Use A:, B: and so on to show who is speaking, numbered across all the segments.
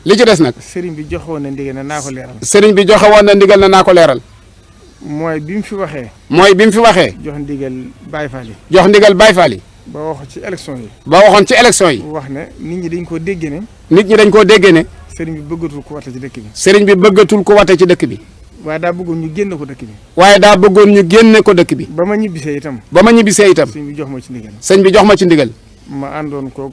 A: li ci des nag.
B: sëriñ bi joxe woon na ndigal na naa ko leeral.
A: sëriñ bi joxe woon na ndigal na naa ko leeral.
B: mooy bi mu fi waxee.
A: mooy bi mu fi waxee.
B: jox ndigal Baye Fall yi.
A: jox ndigal Baye Fall yi.
B: ba waxoon ci élection yi.
A: ba waxoon ci élection yi.
B: wax ne nit ñi dañ koo déggee ne.
A: nit ñi dañ koo déggee ne.
B: sëriñ bi bëggatul ko wate ci dëkk bi.
A: sëriñ bi bëggatul ko wate ci dëkk bi.
B: waaye daa bëggoon ñu génne ko dëkk bi.
A: waaye daa bëggoon ñu génne ko dëkk bi.
B: ba ma ñibbisee itam. sëñ bi jox ma ci ndigal.
A: sëñ bi jox ma ci ndigal.
B: ma àndoon ko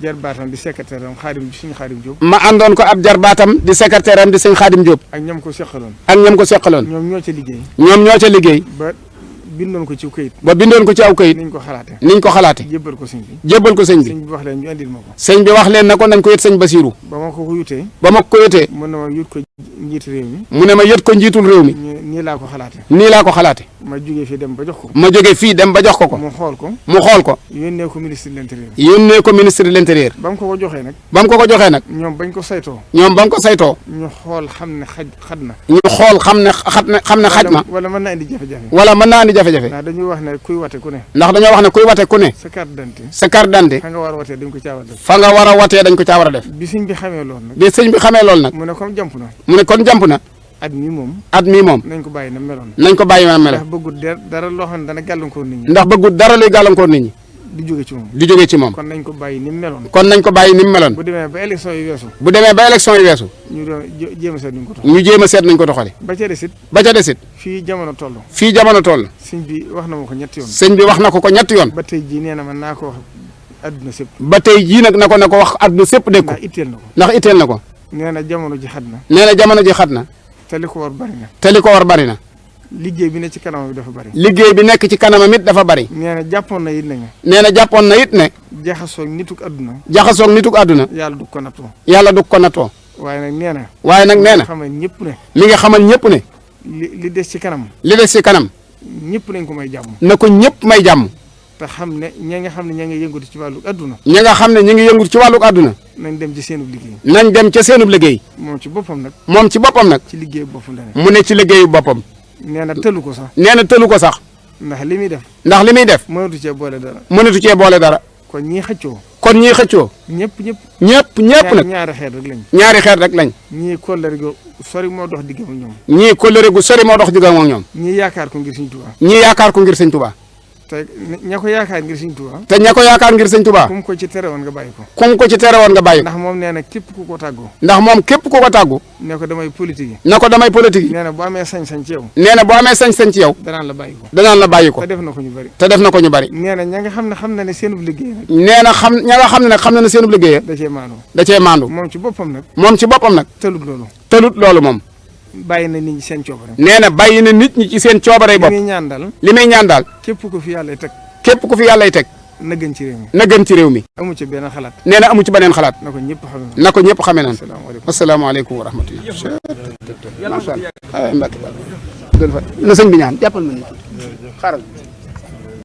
B: jarbaatam di secrétaire am suñu Xaadim Diop.
A: ma àndoon ko ab jarbaatam di secrétaire am di sëñ Xaadim Diop.
B: ak ñam ko seqaloon.
A: ñoom ñoo ca liggéey. ba
B: bindoon ko ci këyit.
A: niñ ko xalaate.
B: jébbal ko sëñ bi.
A: sëñ
B: bi wax leen ñu andil ma ko.
A: sëñ bi wax leen na ko nañ ko yët sëñ Basiiru.
B: ba ma ko yutee.
A: mu ne ma yët ko
B: njiitu réew mi.
A: mu ne ma yët ko njiitul réew mi.
B: nii laa ko xalaate. ma jógee fii dem ba jox ko. mu xool ko. yónnee ko ministre de l'intérieur. ba mu ko joxee nag. ñoom bañ ko saytoo. ñu xool xam ne xaj na. wala mën naa indi jafe-jafe. ndax dañuy wax ne kuy wate ku ne. sa carte d'identité. fa nga war a watee dañ ko caa war a def. bi sëñ bi xamee loolu nag. mu ne kon jàmp na. at mii moom. nañ ko bàyyi na meloon. ndax bëggut dara loo xam ne dana gàllankoor nit ñi. di jóge ci moom. kon nañ ko bàyyi ni mu meloon. bu demee ba élection yi weesu. ñu jéem a seet nuñ ko doxale. ba ca desit. fii jamono toll. sëñ bi wax na ma ko ñetti yoon. ba tey jii nee na ma naa ko wax adduna sépp. ba tey jii nag na ko wax adduna sépp dégg ko. ndax itteel na ko. nee na jamono ji xat na. te li ko war bari na. liggéey bi nekk ci kanamam it dafa bari. nee na jàppoon na it ne. jaxasoog nituk àdduna. yàlla du ko nattoo. waaye nag nee na. mi nga xamal ñëpp ne. li des ci kanam. ñëpp nañ ko may jàmm. na ko ñëpp may jàmm. te xam ne ñi nga xam ne ña ngi yëngatu ci wàllu àdduna. nañ dem ca seenub liggéey. moom ci boppam nag. ci liggéeyu boppam la ne. mu ne ci liggéeyu boppam. nee na tëlu ko sax. ndax li muy def. mënatu cee boole dara. kon ñii xëccoo. ñëpp nag. ñaari xeet rek lañ. ñii kóllëre gu sori moo dox diggam ak ñoom. ñii yaakaar ko ngir Sëñ Tuubaa. te ña ko yaakaar ngir Sëñ Tuubaa. kum ko ci tere woon nga bàyyi ko. ndax moom nee na képp ku ko tàggu. ne ko damay politique. nee na boo amee sañ-sañ ci yow. danaan la bàyyi ko. te def na ko ñu bari. nee na ña nga xam ne seenub liggéey nag. xam na ne seenub liggéey. da cee maandu. moom ci boppam nag. tëlut loolu moom. bàyyi na nit ñi seen coobare. nee na bàyyi na nit ñi ci seen coobare bopp. li muy ñaan daal. képp ku fi yàllay teg. na gën ci réew mi. amu ci beneen xalaat. nee na amu ci beneen xalaat. na ko ñëpp xamee naan. asalaamaaleykum wa rahmatulah. macha allah. na sëñ bi ñaan jàppal ma ni xaaral.